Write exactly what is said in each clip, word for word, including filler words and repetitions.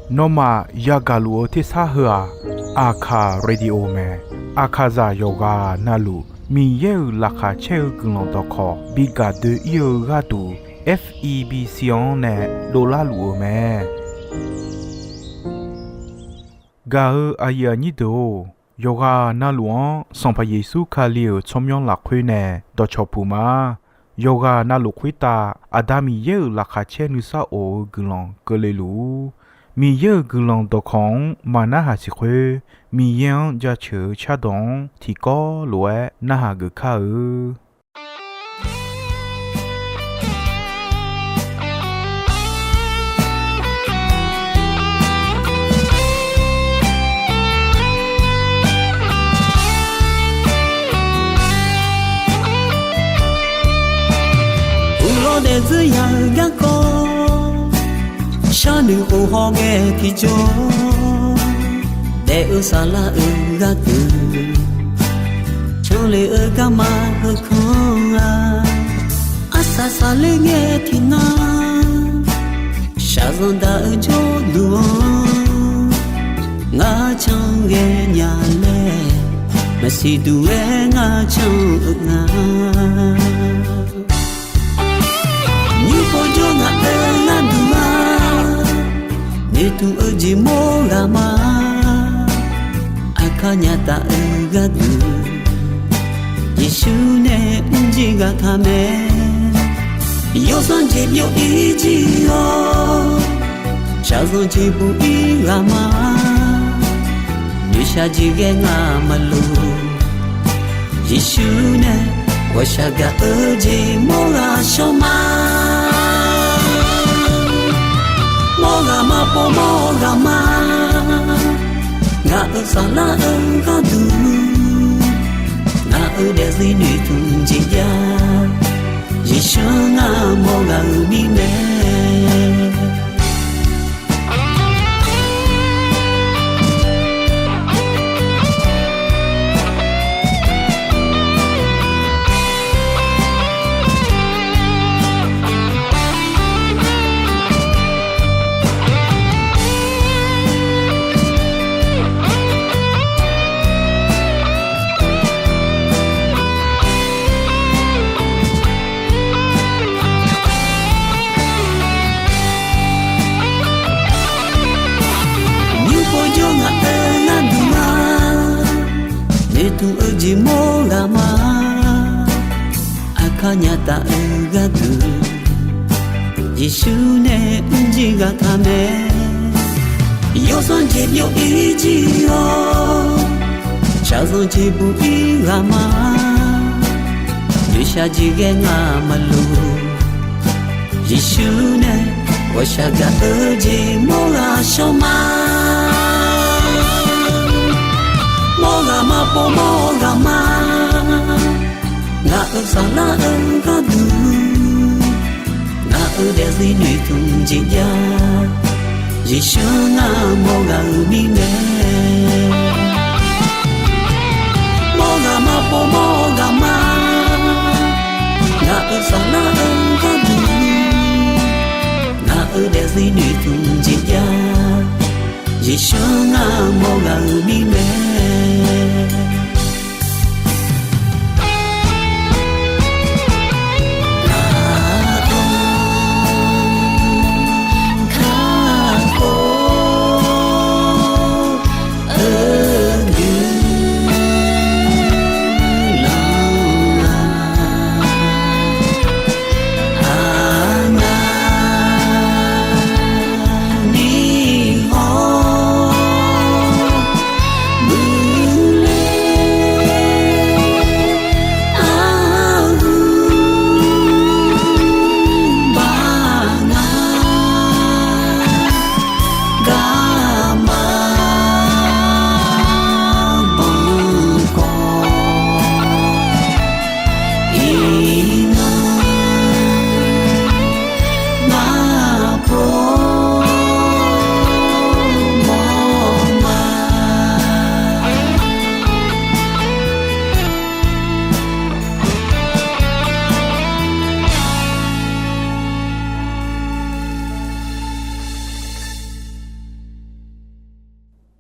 Nawmaf yagaq luf-eu tersar heu-aq, Aqkaq Radio mae. Aqkaqzaq yawqghaq navluf Miqyaer-euq laqkhaq caer-eu guiqlanq dawqkawq bi gaq doe-ir-eu gharduq, F E B C-anr nae dovlar luf-eu mae. Gaq-eu aqyuif aqnyir deuq-or, yawqghaq navluf-anr Sanqpaq Yeqsur Kali-euq tsawrmyanr lafkhoer nae dawqcawq puq ma. Yawqghaq navluf khoertav Aqda Miqyaer-euq laqkhaq caer nuisar of-eu guiqlanq keuvle luf-ur. Miqyaer-euq guiqlanq dawqkawq-anr maqnarhaq siq khoer, Miqyaer-anr jaceuq-eu cardawq-anr tiqkawv lof-aer narhaq geuf kar-eu. Uqlawr daefzir ya-eu garkawv, sharnoeq khof hawghae tiqjawr, daef-eu saflar-eu gharduq, canlef-eu garma heukanr-a, arsaq saqler ngae tiqnan, shaqzanq daq-eu jawrduq-anr, ngar canqghae nya laer, maqsiq duq-aer ngar can-eu nga. Nymr pov jawr ngaq-euq gharduq-a, noeqtmq-eu jeq mawr ghaq ma. Aqkar nya taf-eu gharduq, Yeqsur nae mrjir ghaq taq mae. Yawsanr jeq byov-ir jir-awr, shaqzanq jeq buq-ir ghaq ma. Noeqshaq jeq ghae ngaq maqloq. Yeqsur nae ghawqshaq gaq-eu jeq mawr ghaq shawr ma. Mawr ghaq ma pov mawr ghaq ma. Ngaq-euq saflar-eu gharduq, ngaq-euq daefzir noeqtmq jeq jav. Yeqsur ngar mawr ghaq-euq mirnae. Nymr pov jawr ngaq-euq gharduq-a, noeqtmq-eu jeq mawr ghaq ma. Aqkar nya taf-eu gharduq, Yeqsur nae mrjir ghaq taq mae. Yawsanr jeq byov-ir jir-awr, shaqzanq jeq buq-ir ghaq ma. Noeqshaq jeq ghae ngaq maqloq. Yeqsur nae ghawqshaq gaq-eu jeq mawr ghaq shawr ma. Mawr ghaq ma pov mawr ghaq ma. Ngaq-euq saflar-eu gharduq, ngaq-euq daefzir noeqtmq jeq jav. Yeqsur ngar mawr ghaq-euq mirnae. Mawr ghaq ma pov mawr ghaq ma. Ngaq-euq saflar-eu gharduq, ngaq-euq daefzir noeqtmq jeq jav. Yeqsur ngar mawr ghaq-euq mirnae.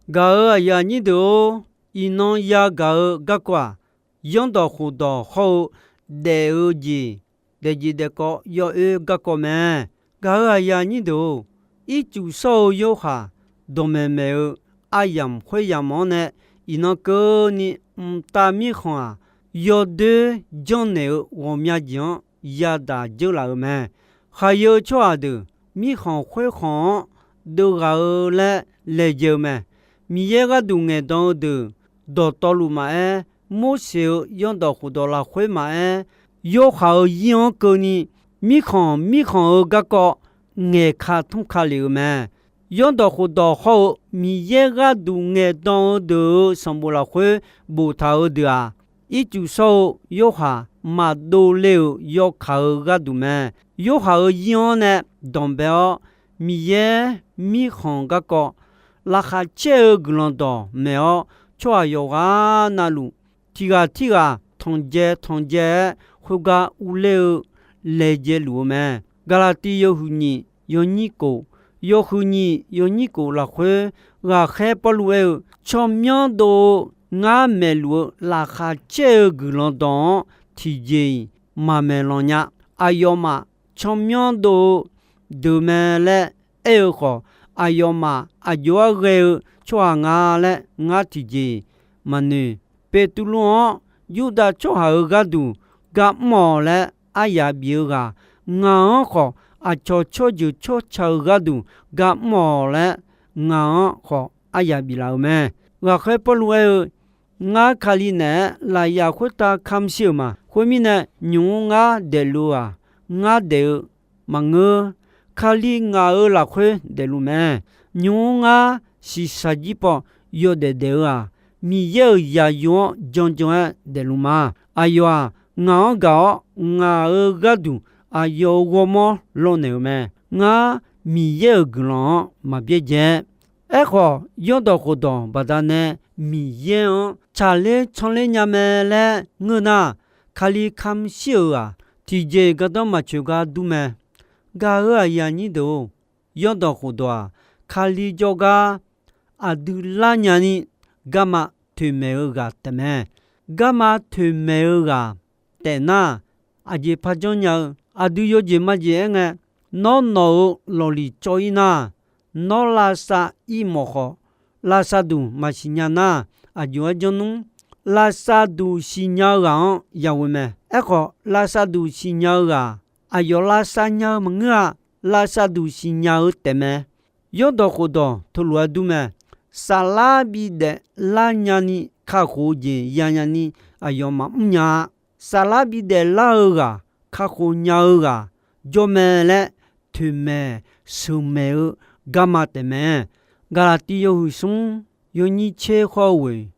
Gaq-euq aqyuif aqnyir deuq-or, iqnan yagaq-eu garkawv-aq, zanrdawq khofdawq hawr-eu daef-eu jeq, daefjeq daefkawv yawoer garkawv mae. Gaq-euq aqyuif aqnyir deuq-or, ircuf shawr-eu Yorhaq dawqmaeq maeq-eu aryamq khoeryamq-anr nae, iqnan keuvni mqtav mirkhanq-aq, yawdoer janrnaeq-eu ghawqmya jeq-anr yadaq dzeur laf-euq mae. Khaqyeu tsawrhaq deuq mirkhanq khoerkhanq-anr deuvghaq-eu laer laejae-eu mae. Miqyaer gharduq ngaeqdan-eu deuq dawqtawvluf maqaer, Morseq-euq zanrdawq khofdawq lafkhoer maqaer, Yorhaq-euq zir-anr keuvni mirkhanq mirkhanq-eu garkawv ngaeqka tmr ka lef-euq mae. Zanrdawq khofdawq hawr-eu Miqyaer gharduq ngaeqdan-eu deuq-euq sanqbof lafkhoer boftaq-eu deuq-aq, ircuf shawr-eu Yorhaq maqdov le-euq yawkaq-eu gharduq mae. Yorhaq-euq zir-anr nae danqbae-awr, Miqyaer mirkhanq garkawv laqkhaq caer-eu guiqlanq dawqmaeq-awr, tsawrhaq yawqghaq navluf tiqghaq tirghaq tanqdzae tanqdzae-aer khoergar urler-eu laejae luf-eu mae. Gaqlaqtiv yawhuiq nyiq yawnyir kof, yawhuiq nyiq yawnyir kof lafkhoer, ghaqkhaer Pawrluv aer-eu, tsawrmyanr dov-eu ngar maeqluf-eu laqkhaq caer-eu guiqlanq dawq-anr tiqjeq-iq maqmaeq lanq nya. Aqyawfmaf tsawrmyanr dov-eu deuq mae laer aer-eu khawf, aqyawfmaf aqjox-aer ghae-eu tsawrhaq nga laer ngar tiqjeq-iq maqnoeq. Beqtuvluv-anr Yurdav tsawrhaq-euq gharduq gar mr-awq laer aryaq bif-eu ghaq, ngaq-anr khawf aqcawq tsawrjeuq tsawrca-eu gharduq gar mr-awq laer, ngaq-anr khawf aryaq biflaf-euq mae. Ghaqkhaer Pawrluv aer-eu, ngar Kali naeq-aer lafyaf khoertav kamq shir-euq ma. Khoermirnae, nymq-mr ngar daefluf-aq, ngar daef-eu maqngeur. Kali ngaq-euq lafkhoer daefluf mae. Nymq-mr ngar shiqshaq jir paw yawdaef daef-eu-aq, Miqyaer-euq zaqyo-anr janjan-aer daefluf ma. Aqyawf-aq, ngaq-anr gaq-awr ngaq-euq gharduq aqyawf-euq ghawrmawr lawrnaeq-euq mae. Ngar Miqyaer-euq guiqlanq-anr maq byaerdzae-aer. Aerkhawf, zanrdawq khofdawq baqdanae Miqyaer-anr tsaqler canler nya mae laer ngeur nar, Kali kamq shir-euq-aq, tiqjeq gardanr maqtsoeq gar dur mae. Gaq-euq aqyuif aqnyir deuq-or, zanrdawq khofdawq-aq, Kali jawrgar aqdui lar nyani garma toeqmaeq-eu ghaq taef mae. Garma toeqmaeq-eu ghaq taef nar, aqjeq par janrnya-eu, aqdui yawjeq majeq aer ngae, nawr nawq-euq lawqliq cawv-ir nar, nawr lavsav ir mawf khawf, lavsavduq maqsiq nya nar, aqjox-aer janr nmr. Lavsavduq siqnya-eu ghaq-anr yaghoe mae. Aerkhawf, lavsavduq siqnya-eu ghaq, aqyawf lavsav nya-eu maqngeur-a. Lavsavduq siqnya-eu taef mae. Zanrdawq khofdawq teulof-aer dur mae. Saflar bidaef lar nyani kakhof-eu jeq yanya ni aqyawf maqmr nya-a. Saflar bidaef lar-eu ghaq, kakhof nya-eu ghaq jawr mae laer toeqmaeq sheuqmaeq-eu garma taef mae. Gaqlaqtiv yawhuiq smr yawnyir tser khawr-eu ghoeq,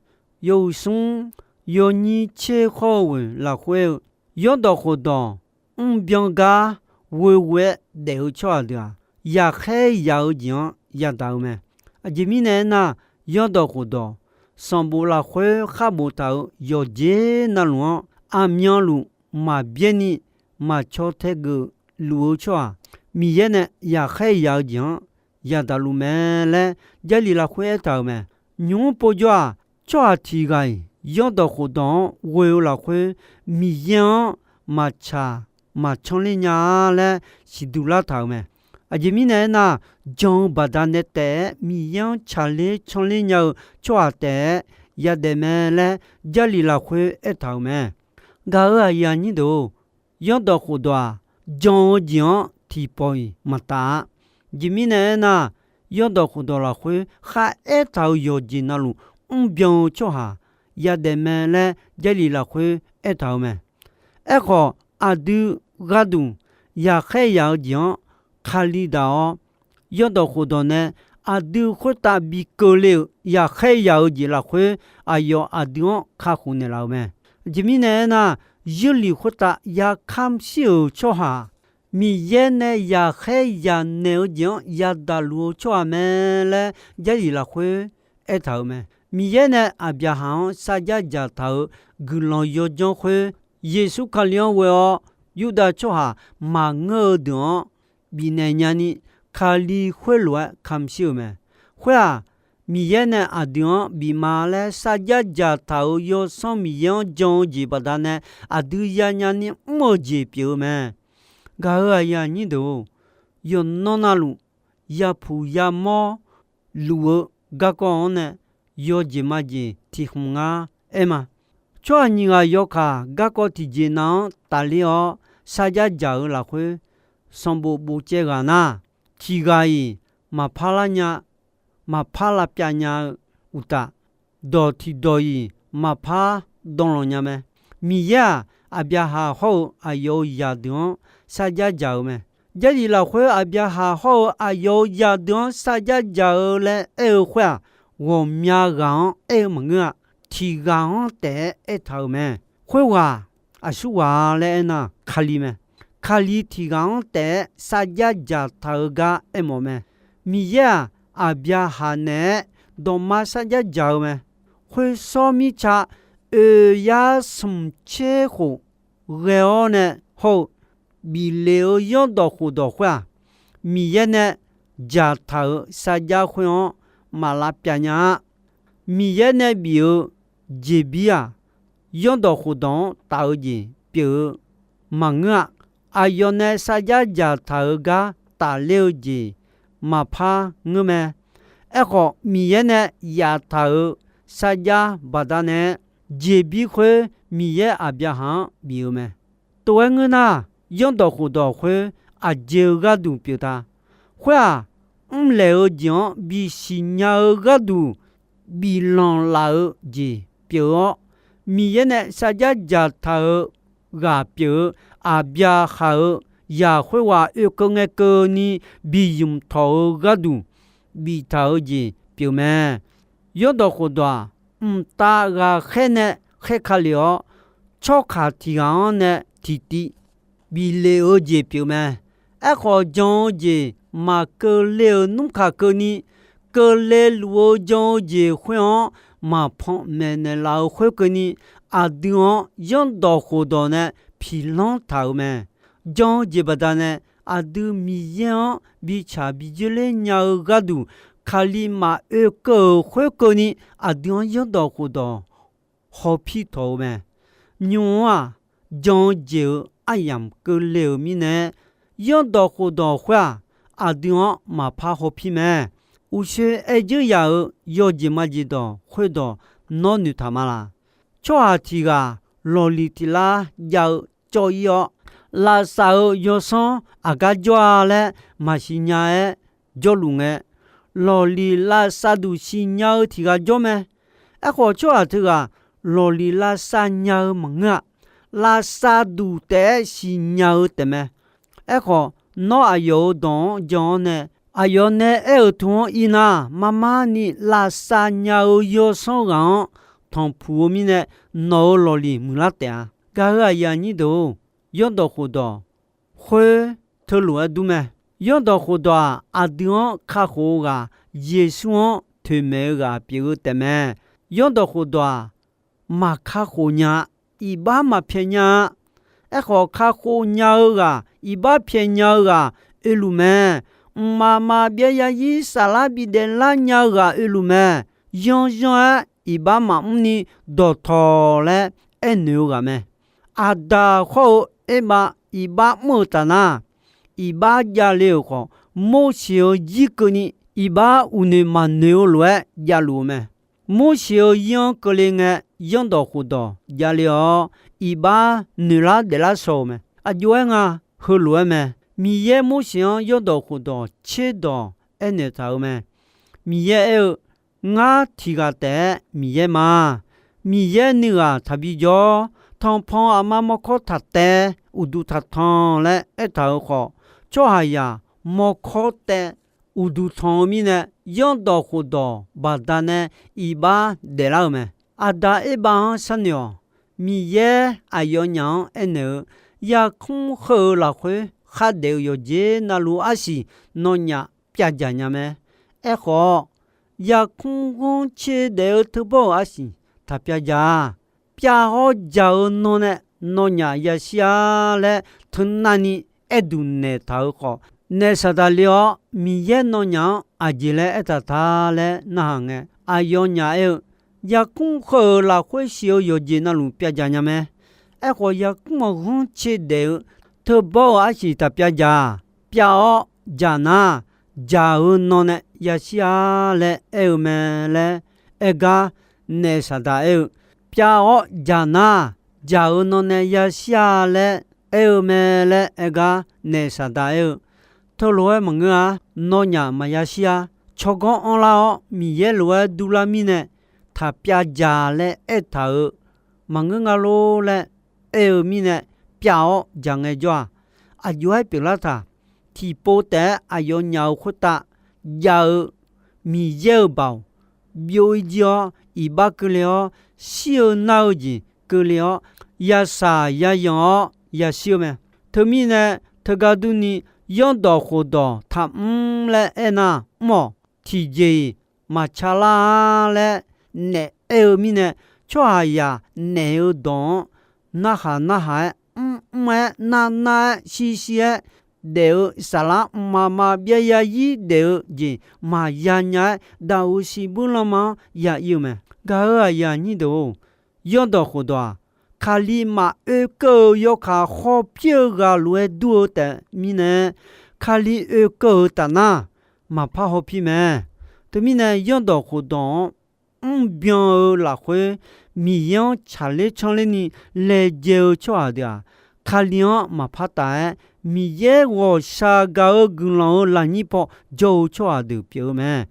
yawhuiq smr yawnyir tser khawr-eu ghoeq lafkhoer-eu, zanrdawq khofdawq mrbyan gar ghoeghoe-aer daef-eu tsawrhaq deuq-aq, yaqkhaer yaq-eu jeq-anr yadaq-eu mae. Aqjeq mirnae aernar, zanrdawq khofdawq sanqbof lafkhoer khar boftaq-euq yawqjeq navluf-anr aqmyanluf maqbyaer ni maqcaw tae geuf luf-eu tsawrhaq, Miqyaer nae yaqkhaer yaq-eu jeq-anr yadaq luf mae laer Jarlif lafkhoer aertaq-euq mae. Nymq-mr povjawr-aq, tsawrhaq tiq ghaq-iq zanrdawq khofdawq-anr ghoe-eu lafkhoer, Miqyaer-anr maqtsaq maqcanr ler nya-a laer siqduq lartaq-euq mae. Aqjeq mirnae aernar, jan-eu baqdanae taef-aer Miqyaer-anr tsaqler canr ler nya-eu tsawrhaq taef-aer yadaef mae laer Jarlif lafkhoer aertaq-euq mae. Gaq-euq aqyuif aqnyir deuq-or, zanrdawq khofdawq-aq, jan-eu jeq-anr tiqpawf-iq maqtaf-a. Aqjeq mirnae aernar, zanrdawq khofdawq lafkhoer khar aertaq-euq yawqjeq navluf mrbyan-eu tsawrhaq yadaef mae laer Jarlif lafkhoer aertaq-euq mae. Aerkhawf, aqdui gharduq yaqkhaer yaq-eu jeq-anr Kali daq-awr, zanrdawq khofdawq nae aqdui khoertav bi keuvle-euq yaqkhaer yaq-eu jeq lafkhoer aqyawf aqdui-anr kakhof naeqlaf-euq mae. Aqjeq mirnae aernar, Jarlif khoertav yakamr shir-euq tsawrhaq Miqyaer nae yaqkhaer yaq naeq-eu jeq-anr yadaq luf-eu tsawrhaq mae laer Jarlif lafkhoer aertaq-euq mae. Miqyaer nae Aqbyaqhaq-anr sarjax dzaqtaq-euq guiqlanq yawdzanr khoer, Yeqsur Kali-anr ghoe-awr Yurdav tsawrhaq maqngeur-eu deuq-anr bifnaeq nyani Kali khoerlof-aer kamq shir-euq mae. Khoer-aq, Miqyaer nae aqdui-anr bif ma laer sarjax dzaqtaq-euq Yawsanr Miqyaer-anr jan-eu jeq baqdanae aqdui yanya ni mr-eu jeq pyeuf-eu mae. Gaq-euq aqyuif aqnyir deuq-or, yawqnan navluf yapuq yamawr luf-eu garkawv-anr nae yawjeq majeq tiq hmq ngar aer ma. Tsawrhaq nyiq ghaq yawkaq garkawv tiqjeq nav-anr tafler-awr sarjax dzaq-eu lafkhoer sanqbof bofcaev ghaq nar, tiq ghaq-iq maqpar lar nya, maqpar lavpyav nya-eu uqtaf, dawq tiqdawq-iq maqpar danlanq nya mae. Miqyaer-aq, Aqbyaqhaq hawr-eu aqyawf-euq zaqdeuq-anr sarjax dzaq-eu mae. Jarlif lafkhoer Aqbyaqhaq hawr-eu aqyawf-euq zaqdeuq-anr sarjax dzaq-eu laer aer-eu khoer-aq, ghawqmya ghaq-anr aer-eu maqngeur-a. Tiq ghaq-anr taef-aer aertaq-euq mae. Khoerghaq aqsurghaq-a laer aernar, Kali mae. Kali tiq ghaq-anr taef-aer sarjax dzaqtaq-eu gar aermawf mae. Miqyaer-aq, Aqbyaqhaq naeq-aer dawqma sarjax dzaq-eu mae. Khoersawr mirtsa oeq yar smq tser khof ghae-awr nae hawr-eu bif lef-eu Zanrdawq khofdawq khoer-aq, Miqyaer nae dzaqtaq-euq sarjax khoer-anr maq lavpyav nya-a. Miqyaer nae bif-eu jeqbir-aq, Zanrdawq khofdawq-anr taf-eu jeq pyeuf-eu maqngeur-a. Aqyawf nae sarjax dzaqtaq-euq gar tafler-eu jeq maqpar ngeur mae. Aerkhawf, Miqyaer nae yaftaq-euq sarjax baqdanae jeqbir khoer Miqyaer Aqbyaqhaq-anr bif-eu mae. Tov-aer ngeur nar, Zanrdawq khofdawq khoer aqjeq-eu gharduq pyeuf ta. Khoer-aq, mrlaeq-eu jeq-anr bisiq nya-eu gharduq biflanq laf-eu jeq pyeuf-awr, Miqyaer nae sarjax dzaqtaq-eu ghaq pyeuf-eu Aqbyaqhaq-euq zaq khoerghaq oekeuv ngae keuvni bi ymq tawq-eu gharduq biftaq-eu jeq pyeuf mae. Zanrdawq khofdawq-aq, mqtav ghaqkhaer nae khaer ka lef-awr, tsawrkaq tiq ghaq-anr nae tiqtiv bif lef-eu jeq pyeuf mae. Aerkhawf, jan-eu jeq maqkeuvle-euq nmr kaq keuvni, keuvle luf-eu jan-eu jeq khoer-anr maqpanq maeqnaeq laf-eu khoerkeuvni, aqdui-anr Zanrdawq khofdawq nae piqlanr taq-euq mae. Jan-eu jeq baqdanae aqdui Miqyaer-anr bitsaq bi dzoerler nya-eu gharduq, Kali maqoe keuv-euq khoerkeuvni, aqdui-anr Zanrdawq khofdawq hawpir tawq-eu mae. Nymq-mr-aq, jan-eu jeq-euq aryamq keuvle-euq mirnae, Zanrdawq khofdawq khoer-aq, aqdui-anr maqpar hawpir mae. Uqshoe aer dzeur yaf-euq yawjeq majeq dawq khoerdawq nawr noeqtaq ma laq? Tsawrhaq tiq ghaq lawqliq tiq lar jav-eu cawv-ir-awr, lavsav-euq yawsanr aqgar jawr-a laer maqsiq nya-aer jawrluf ngae, lawqliq lavsav duq siqnya-eu tiq ghaq jawr mae. Aerkhawf, tsawrhaq teughaq lawqliq lavsav nya-eu maqngeur-a. Lavsav duq taef-aer siqnya-eu taefmae. Aerkhawf, nawr aqyawf-euq dawq-anr jan-awr nae, aqyawf nae aer-euq teu-anr ir nar, mar mar ni lavsav nya-eu yawsanr ghaq-anr tanqpuq-eu mirnae, nawq-euq lawqliq muiqlar taef-a. Gaq-euq aqyuif aqnyir deuq-or, Zanrdawq khofdawq khoer teulof-aer dur mae. Zanrdawq khofdawq-aq, aqdui-anr kakhof-eu ghaq Yeqsur-anr toeqmaeq-eu ghaq pyeuf-eu taefmae. Zanrdawq khofdawq-aq, maq kakhof nya-a. Iqbax maq pyaeq nya-a. Aerkhawf, kakhof nya-eu ghaq, iqbax pyaeq nya-eu ghaq oeluf mae. Mqmaq maqbyav zarzir saflar bidaef lar nya-eu ghaq oeluf mae. Yanrzanr-aer iqbax maqmr ni dawqtawq laer aernoeq-eu ghaq mae. Aqdaq hawr-eu Erbav iqbax mr-euq taf nar, iqbax javle-euq khawf, Morseq-euq zir keuvni iqbax uqnoeq maqnoeq-eu lof-aer javluf-eu mae. Morseq-euq zir-anr keuvle ngae, Zanrdawq khofdawq javle-awr, iqbax noeqlar daeflar shaw-eu mae. Aqjox-aer nga, heulof-aer mae. Miqyaer Morseq-anr Zanrdawq khofdawq tserdawq aernaeq taq-euq mae. Miqyaer aer-eu, Ngar tiq ghaq taef-aer Miqyaer ma. Miqyaer nuighaq taqbi jawr, tanqpanq aqma mawrkawr taq taev, uqduq taq tanq laer aertaq-euq khawf, tsawrhaqzaq mawrkawr taev uqduq tanq-eu mirnae, Zanrdawq khofdawq baqdanae iqbax daeflar-euq mae. Aqda Erbav-anr sharnoeq-awq. Miqyaer aqyawfnyaf-anr aernaeq-eu, Yarkmr heu-eu lafkhoer khardaef-eu yawqjeq navluf arsiq nawnyaf pyavdzaq nya mae. Aerkhawf, yarkmr ghanrcae daef-eu teubawr-euq arsiq taq pyavdzaq-a. Pyav hawr dzaq-eu nan nae nawnyaf yashir-a laer teunavni aerduq naeqtaq-euq khawf, Naef Saqdaq le-awr, Miqyaer nawnyaf-anr aqjeq laer aertaq ta laer narhaq ngae, aqyawfnyaf aer-eu, yarkmr heu-euq lafkhoer shif-eu yawqjeq navluf pyavdzaq nya mae. Aerkhawf, yarkmr-euq ghanrcae daef-eu teubawr-euq arsiq taq pyavdzaq-aq, pyav-awr dzaq nar, dzaq-eu nan nae yashir-a laer aer-eu mae laer aer gar, Naef Saqdaq aer-eu, pyav-awr dzaq nar, dzaq-eu nan nae yashir-a laer aer-eu mae laer aer gar, Naef Saqdaq aer-eu, teulof-aer maqngeur-a. Nawnyaf maqya shir-a. Tsawrganr anrlar-awr, Miqyaer lof-aer durlar mirnae, taq pyavdzaq laer aertaq-euq maqngeur nga lor laer aer-eu mirnae, pyav-awr dzaq ngaejawr-aq, aqjox-aer pyeuflar taq. Tiqpov taef-aer aqyawfnyaf-euq khoertav jav-eu Miqyaer-euq baoq byov-ir jir-awr, iqbax keuvle-awr, shir-eu nar-eu jeq keuvle-awr, yasaq yayanq-awr yashir-eu mae. Teumirnae, teugar durni, yanrdawq khofdawq taqmr laer aernar, mr-awq. Tiqjeq-iq maqca lar-a laer naef aer-eu mirnae, tsawrhaqzaq naef-eu dawq-anr narhaq narhaq-aer, mrmr-aer, narnar-aer, shirshir-aer daef-eu saflar mqmaq maqbyav yarzir daef-eu jeq maqya nya-aer, daqoq siqbuir lanma-anr ya ir-eu mae. Gaq-euq aqyuif aqnyir deuq-or, yanrdawq khofdawq-aq, Kali maqoe keuv-eu yawkaq khawf pir-eu ghaq lof-aer dur-eu taef mirnae, Kali oekeuv-euq taf nar, maqpar hawpir mae. Teumirnae, yanrdawq khofdawq-anr mrbyan-eu lafkhoer, Miqyaer-anr tsaqler canrler ni laejae-eu tsawrhaq deuq-aq, Kali-anr maqpar taf-aer, Miqyaer ghawqshaq gaq-eu guiqlanq-euq lafnyir paw jawr-eu tsawrhaq deuq pyeuf-eu mae.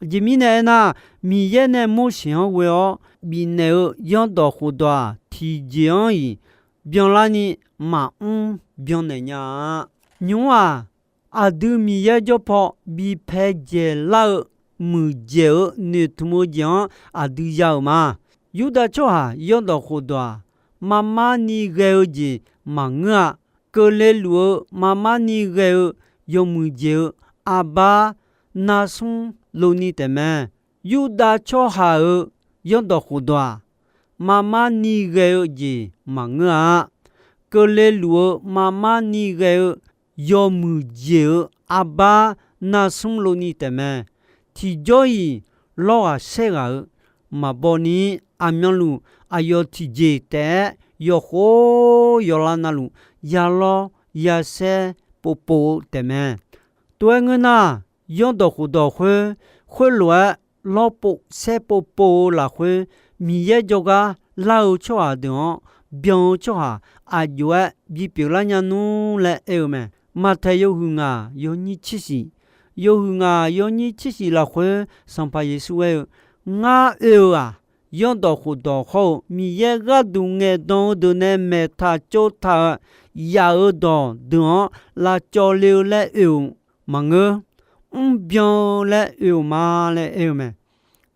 Aqjeq mirnae aernar, Miqyaer nae Morseq-anr ghoe-awr bifnaeq-eu yanrdawq khofdawq-aq, tiqjeq-anr-iq byanlarni maqmr byannaeq nya-a. Nymq-mr-aq, aqdui Miqyaer jawr paw bi pae dzaeqlar-eu muiqdzaeq-eu noeqtmq-eu jeq-anr aqdui ya-euq ma. Yurdav tsawrhaq yanrdawq khofdawq-aq, marmar ni ghae-eu jeq maqngeur-a. Keuvle luf-eu marmar ni ghae-eu yawmuiq jeq-eu arbar narsmr lov ni taefmae. Yurdav tsawrhaq-euq yanrdawq khofdawq-aq, marmar ni ghae-eu jeq maqngeur-a. Keuvle luf-eu marmar ni ghae-eu yawmuiq jeq-eu arbar narsmr lov ni taefmae. Tiqjawr-iq lawrghaq saerghaq-eu maqbaw ni, aqmyanluf aqyawf tiqjeq taef-aer yawqkhof yawqlav navluf ya lawr ya saer povpov-eu taefmae. Tov-aer ngeur nar, yanrdawq khofdawq khoer, khoerlof-aer lawrpov saerpov pov-eu lafkhoer, Miqyaer jawrgar lar-eu tsawrhaq deuq-anr byan-eu tsawrhaq aqjox-aer bipyeuf lar nya nmr laer aer-eu mae. Maqtaeq yawhuiq ngaq yawnyir tser shif, yawhuiq ngaq yawnyir tser shif lafkhoer Sanqpaq Yeqsur aer-eu, Ngar oe-eu-aq, yanrdawq khofdawq hawr-eu Miqyaer gharduq ngaeqdan-eu deuq nae maeqtaq tsovtaq-eu yaf-euq dawq deuq-anr lavcawv le-eu laer oe-euq maqngeur. Mrbyan-eu laer oe-euq ma laer aer-eu mae.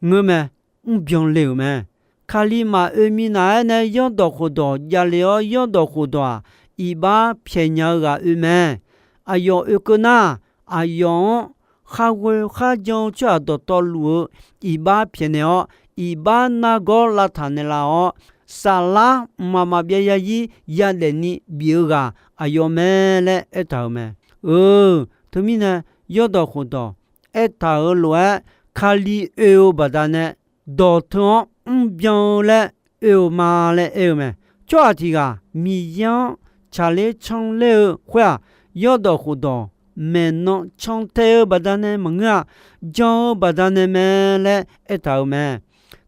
Ngeur mae, mrbyan le-euq mae. Kali maqoe minav-aer nae yanrdawq khofdawq javle-awr, yanrdawq khofdawq-aq, iqbax pyaeqnya-eu ghaq oe mae. Aqyawf oekeuv nar, aqyawf-anr kharghoe kharjan-eu tsawrhaq dawqtawvluf-eu iqbax pyaeqnaeq-awr, iqbax nargawr lavtaq naeqlaf-awr, saflar mqmaq maqbyav yarzir yadaef ni bif-eu ghaq aqyawf mae laer aertaq-euq mae. Teumirnae, yanrdawq khofdawq aertaq-euq lof-aer, Kali oe-eu baqdanae dawqteu-anr mrbyan-eu laer oe-euq ma laer aer-eu mae. Tsawrhaq tiq ghaq Miqyaer-anr tsaqler canrler-eu khoer-aq, yanrdawq khofdawq maeqnan cantae-eu baqdanae maqngeur-a, jan-eu baqdanae mae laer aertaq-euq mae.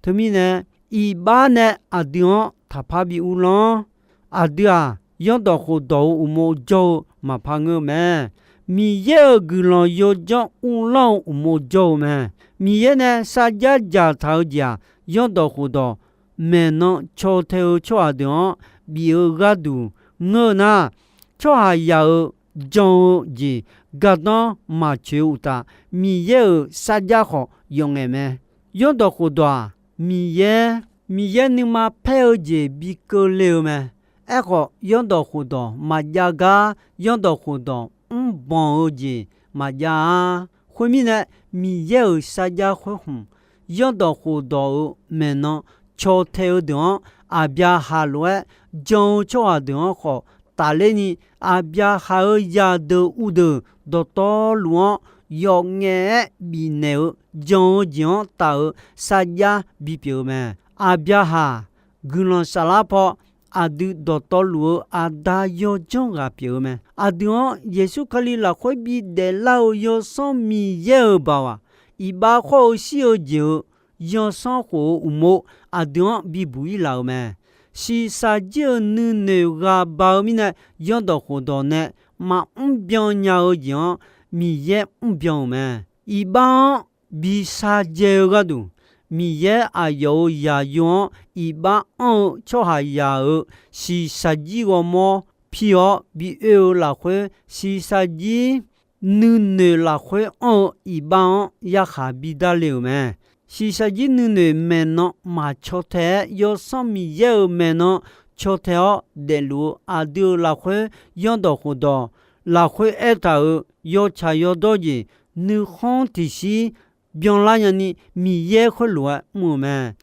Teumirnae, iqbax nae aqdui-anr taqpar bi uvlanr. Aqdui-aq, yanrdawq khofdawq-euq uqmov jawr-eu maqpar ngeur-eu mae. Miqyaer-euq guiqlanq yawdzanr uvlanr-eu uqmov jawr-eu mae. Miqyaer nae sarjax dzaqtaq-eu jeq-aq, yanrdawq khofdawq maeqnan caw tae-eu tsawrhaq deuq-anr bif-eu gharduq ngeur-eu nar, tsawrhaqzaq-euq jan-eu jeq gardanr maqtsoeq-eu uqtaf, Miqyaer-euq sarjax khawf yawf ngaeq mae. Yanrdawq khofdawq-aq, Miqyaer, Miqyaer nuima paer-eu jeq bi keuvle-eu mae. Aerkhawf, yanrdawq khofdawq maqjav gar, yanrdawq khofdawq mrbanq-eu jeq maqjav-a. Khoermirnae, Miqyaer-euq sarjax khoer khmq, yanrdawq khofdawq-euq maeqnan caw tae-eu deuq-anr, Aqbyaqhaq lof-aer jan-eu tsawrhaq deuq-anr khawf tafler ni, Aqbyaqhaq-euq zaqdeuq uvdeuq dawqtawvluf-anr yawf ngaef-aer bifnaeq-eu jan-eu jeq-anr taf-eu sarjax bipyeuf-eu mae. Aqbyaqhaq guiqlanq saflar paw aqdui dawqtawvluf-eu Aqda yawdzanr ghaq pyeuf-eu mae. Aqdui-anr Yeqsur Kali lafkhoer bidaef lar-eu Yawsanr Miqyaer-euq baoq-aq, iqbax khawr-eu shir-eu jeq-euq yansanr khof-eu uqmov aqdui-anr bibuq-ir laf-euq mae. Shiqshaq jir-euq nuinoeq ghaq baq-eu mirnae, zanrdawq khofdawq nae maqmr byan nya-eu jeq-anr Miqyaer mr byan-euq mae. Iqbax-anr bi shardzae-eu gharduq, Miqyaer aqyawf-euq zaqyo-anr iqbax anr-eu tsawrhaqzaq-euq shiqshaq jir ghawrmawr pi-awr bi oe-eu lafkhoer, shiqshaq jir nuinoeq lafkhoer anr-eu iqbax-anr yarkhaq bidar le-euq mae. Shiqshaq jir nuinoeq maeqnan maqcaw tae-aer, Yawsanr Miqyaer-euq maeqnan caw tae-awr daefluf-eu aqdui-euq lafkhoer zanrdawq khofdawq lafkhoer aertaq-euq yawtsaq yawdawr jeq nuikhanr tiqshir byanlar nyani Miqyaer khoerlof-aer mr-euq mae.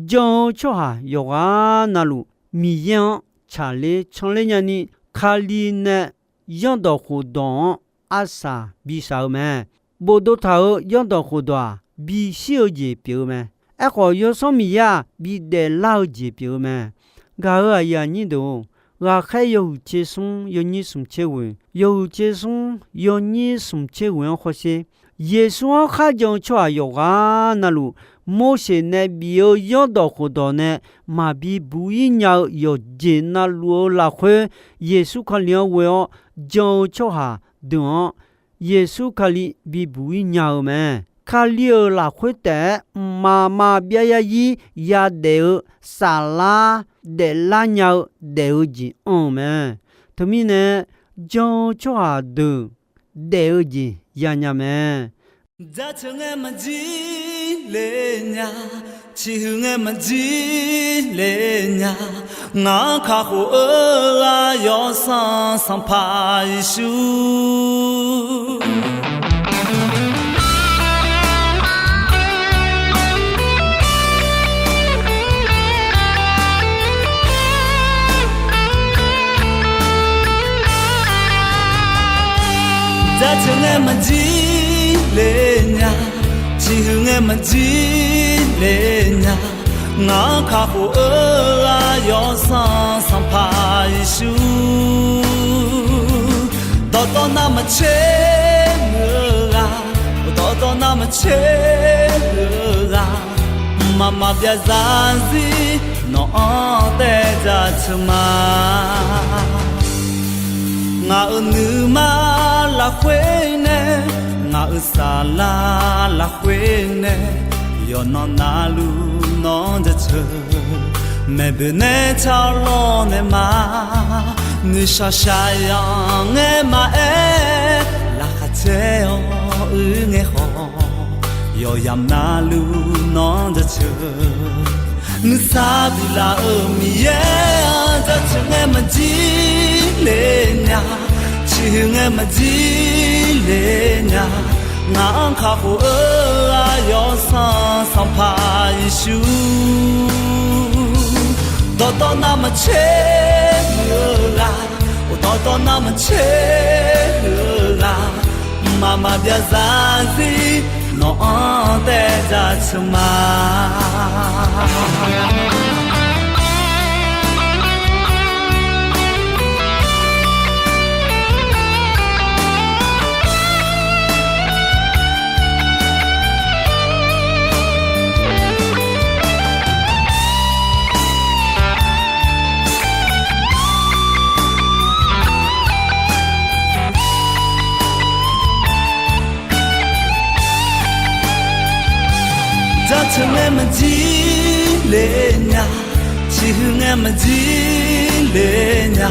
Jan-eu tsawrhaq yawqghaq navluf Miqyaer-anr tsaqler canler nyani Kali nae zanrdawq khofdawq-anr arsaq bishaq-eu mae. Bofdov taq-euq zanrdawq khofdawq-aq, bishir-eu jeq pyeuf-eu mae. Aerkhawf, Yawsanr Miqyaer-aq, bidaef lar-eu jeq pyeuf-eu mae. Gaq-euq aqyuif aqnyir deuq-or, ghaqkhaer yawhuiq tser smr yawnyir smq tser ghoeq, yawhuiq tser smr yawnyir smq tser ghoeq-anr hawsher. Yeqsur-anr kharjan-eu tsawrhaq yawqghaq navluf, Morseq nae bif-eu zanrdawq khofdawq nae maqbi buq-ir nya-eu yawqjeq navluf-eu lafkhoer, Yeqsur Kali-anr ghoe-awr jan-eu tsawrhaq deuq-anr Yeqsur Kali bibuq-ir nya-eu mae. Kali-euq lafkhoer taef-aer mqmaq maqbyav yarzir yadaef-eu saflar daeflar nya-eu daef-eu jeq anr-eu mae. Teumirnae, jan-eu tsawrhaq deuq daef-eu jeq yanya mae. Jaceuq ngae maqjir le nya, ciqhuiq ngae maqjir le nya, ngaq-anr kakhof-eu ghaq Yawsanr Sanqpaq Yeqsur. Jaceuq ngae maqjir le nya, ciqhuiq ngae maqjir le nya, ngaq-anr kakhof-eu ghaq Yawsanr Sanqpaq Yeqsur. Dawqtawv navmaqtser muiq-eu ghaq, dawqtawv navmaqtser muiq-eu ghaq, mqmaq maqbyav zarzir nawq-anr taev jaceuq ma. Ngaq-euq nuima lafkhoer nae, ngaq-euq saflar lafkhoer nae, yawqnan navluf nawq-anr jaceuq. Maeqboeq nae tsawrlawr nae ma, noeqshaq shaqzanq ngae maqaer, laqkhaq caer-awr uir ngae khawf, yawqyamq navluf nawq-anr jaceuq. Nuisar biflaf-euq Miqyaer-anr jaceuq ngae maqjir le nya, ciqhuiq ngae maqjir le nya, ngaq-anr kakhof-eu ghaq Yawsanr Sanqpaq Yeqsur. Dawqtawv navmaqtser muiq-eu ghaq, dawqtawv navmaqtser muiq-eu ghaq, mqmaq maqbyav zarzir nawq-anr taev jaceuq ma. Jaceuq ngae maqjir le nya, ciqhuiq ngae maqjir le nya,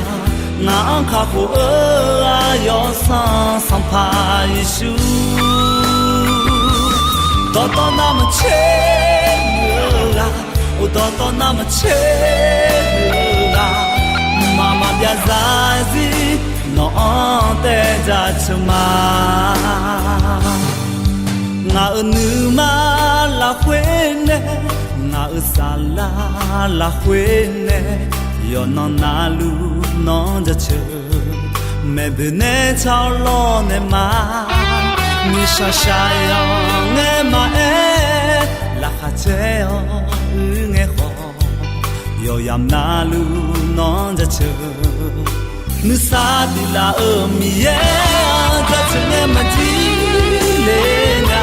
ngaq-anr kakhof-eu ghaq Yawsanr Sanqpaq Yeqsur. Dawqtawv navmaqtser muiq-eu ghaq, dawqtawv navmaqtser muiq-eu ghaq, mqmaq maqbyav zarzir nawq-anr taev jaceuq ma. Ngaq-euq nuima lafkhoer nae, ngaq-euq saflar lafkhoer nae, yawqnan navluf nawq-anr jaceuq. Maeqboeq nae tsar-awr lawrnaeq ma. Nuishaq shaqyanq ngae maqaer, laqkhaq caer-awr uir ngae khawf, yawqyamq navluf nawr jaceuq. Nuisar tiq laf-euq Miqyaer-anr jaceuq ngae maqjir le nya.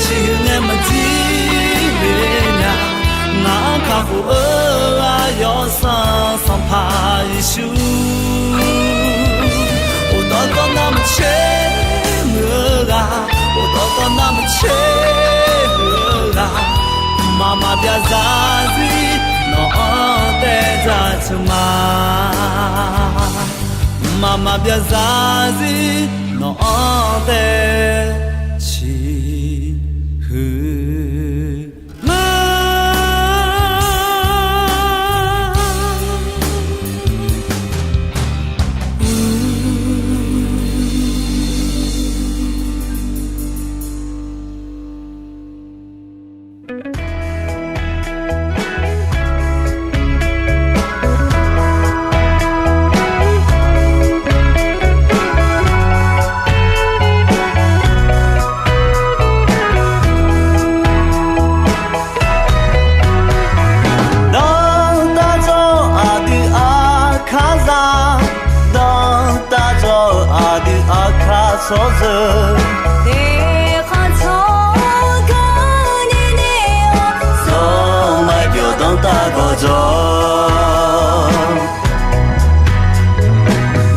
Ciqhuiq ngae maqjir le nya. Ngaq-anr kakhof-eu aqyawf sanq Sanqpaq Yeqsur. Uqdawr dawr nar maqtser muiq-eu ghaq, uqdawr dawr nar maqtser muiq-eu ghaq, mqmaq maqbyav zarzir nawq-anr taev jaceuq ma. Mqmaq maqbyav zarzir nawq-anr taev ciqhuiq ma. Dantaq dzawr aqdui aqkar za, dantaq dzawr-eu aqdui aqkar sawrzeu. Teqkhanq tsawrganr nae nae-awr, sanqmai byawq dantaq gawqjawq.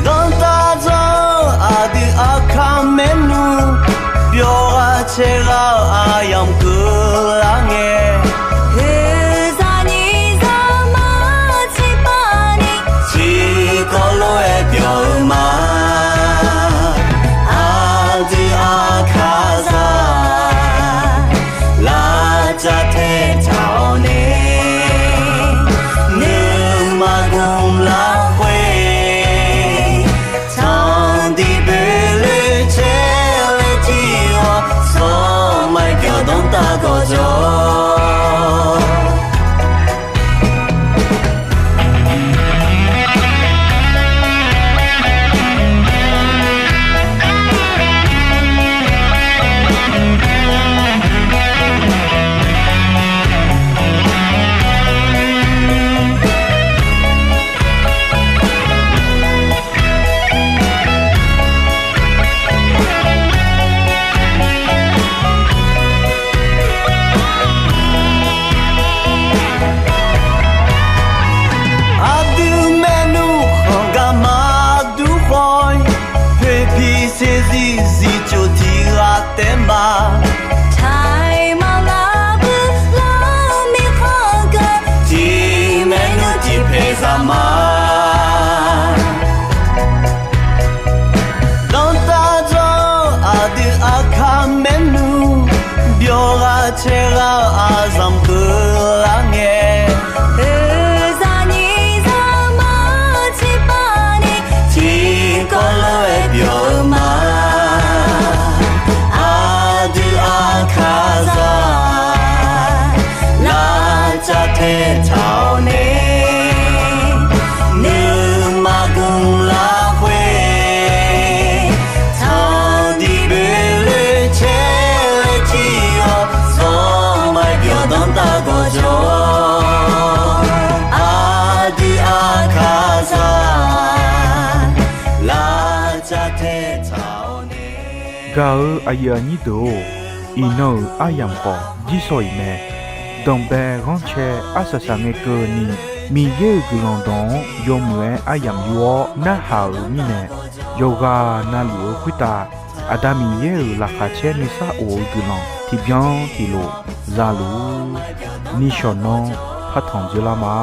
Dantaq dzawr-eu aqdui aqkar maernmr, byawq ghaq caev ghaq-eu aqyamq keuvlar ngae, oeqzaq nyiq zaqmar tiqpav ni, tiqkawv lof-aer byawq-eu ma. Aqdui aqkar za, lavcav tae taq-awr nae, nuima gmq lafkhoer, tanqdiq boeqloe caer-aer tir-awr, sanqmai byawq dantaq gawqjawq. Aqdui maernmr khanq gar maqdur khawf-ir, poeqpiq saeqzir zifcof tiq ghaq taef ma. Taiq maqlar bui lar mirkhanq geu, tiq maernmr tiq paeq zaq ma. Dantaq dzawr-eu aqdui aqkar maernmr, byawq ghaq caev ghaq-eu aqzanq keuvlar ngae, oeqzaq nyiq zaqmar tiqpav ni, tiqkawv lof-aer byawq-eu ma. Aqdui aqkar za, lavcav tae taq-awr nae, nuima gmq lafkhoer, tanqdiq boeqloe caer-aer tir-awr, sanqmai byawq dantaq gawqjawq. Aqdui aqkar za, lavcav tae taq-awr nae. Gaq-eu aqyuif aqnyir deuq-or, iqnan-euq aryamq khawf jirsawq iq mae. Danqbae ghanrcae arsaq saq ngae keuvni, Miqyaer-euq guiqlanq dawq-anr yawmuiq-aer aryamq yur-awr narhaq-euq mirnae, yawqghaq navluf-eu khoertav Aqda Miqyaer-euq laqkhaq caer nuisar of-eu guiqlanq tiqbyan tiqlof zaluf-ur. Nishawq nanr partanq dzeurlar ma.